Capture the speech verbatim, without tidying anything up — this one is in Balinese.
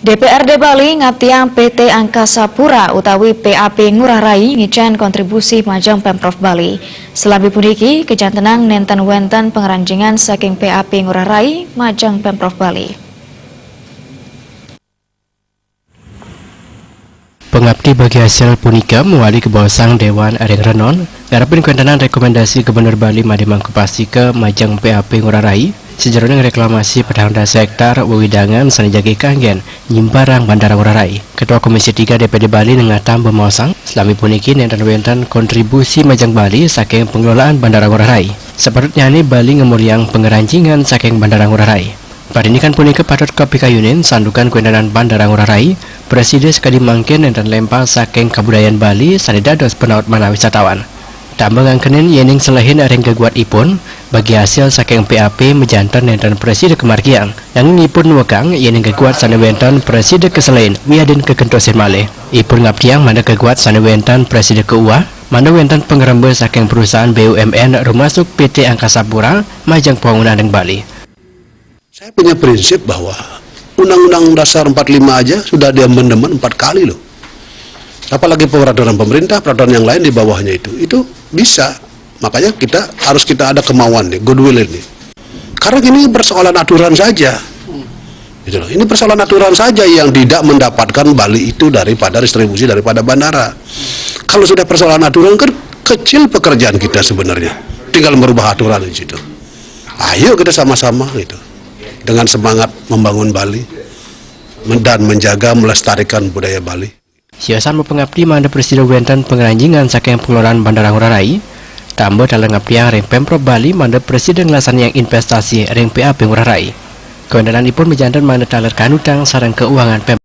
D P R D Bali ngaptiang P T Angkasa Pura utawi P A P Ngurah Rai ngicén kontribusi majeng Pemprov Bali. Selambi puniki, kejantenang nénten wénten pangranjingan saking P A P Ngurah Rai majeng Pemprov Bali. Pangapti bagi hasil punika mawali kabaosang Déwan ring Renon, ngarepin kawéntenan rekomendasi Gubernur Bali Madé Mangkupastika majeng P A P Ngurah Rai, sajeroning reklamasi patang dasa hektar wewidangan sané jagi kanggén nyimbarang Bandara Ngurah Rai. Ketua Komisi tiga D P D Bali Nengah Tamba maosang, selambi puniki nénten wénten kontribusi majeng Bali saking pengelolaan Bandara Ngurah Rai. Sapatutnyané Bali ngamulyang pangranjingan saking Bandara Ngurah Rai. Parindikan punika patut kapikayunin santukan kawéntenan Bandara Ngurah Rai, prasida sakadi mangkin nénten lémpas saking kabudayan Bali sané dados panaut manah wisatawan. Tamba ngangkenin yéning selehin ring geguatipun, bagi hasil saking P A P majanten nénten prasida kamargiang. Nanging ipun nuekang yéning geguat sané wénten prasida kaselehin wiadin kagentosin malih. Ipun ngaptiang mangda geguat sané wénten prasida kauwah, mangda wénten pangrembes saking perusahaan B U M N rumasuk P T Angkasa Pura majeng pembangunan ring Bali. Saya punya prinsip bahwa Undang-Undang Dasar empat lima aja sudah diamandemen empat kali loh. Apalagi peraturan pemerintah, peraturan yang lain di bawahnya itu, itu bisa. Makanya kita harus kita ada kemauan nih, goodwill ini. Karena ini persoalan aturan saja. Gitu loh. Ini persoalan aturan saja yang tidak mendapatkan Bali itu daripada distribusi daripada bandara. Kalau sudah persoalan aturan kan kecil pekerjaan kita sebenarnya. Tinggal merubah aturan di situ. Ayo kita sama-sama gitu. Dengan semangat membangun Bali men- dan menjaga melestarikan budaya Bali. Siosan mapangapti mangda prasida wénten pangranjingan saking pengelolaan Bandara Ngurah Rai, tamba taler ngaptiang ring Pemprov Bali mangda prasida nglaksanayang investasi ring P A P Ngurah Rai. Kawéntenanipun majanten mangda taler kanutang sareng kauwangan Pemprov.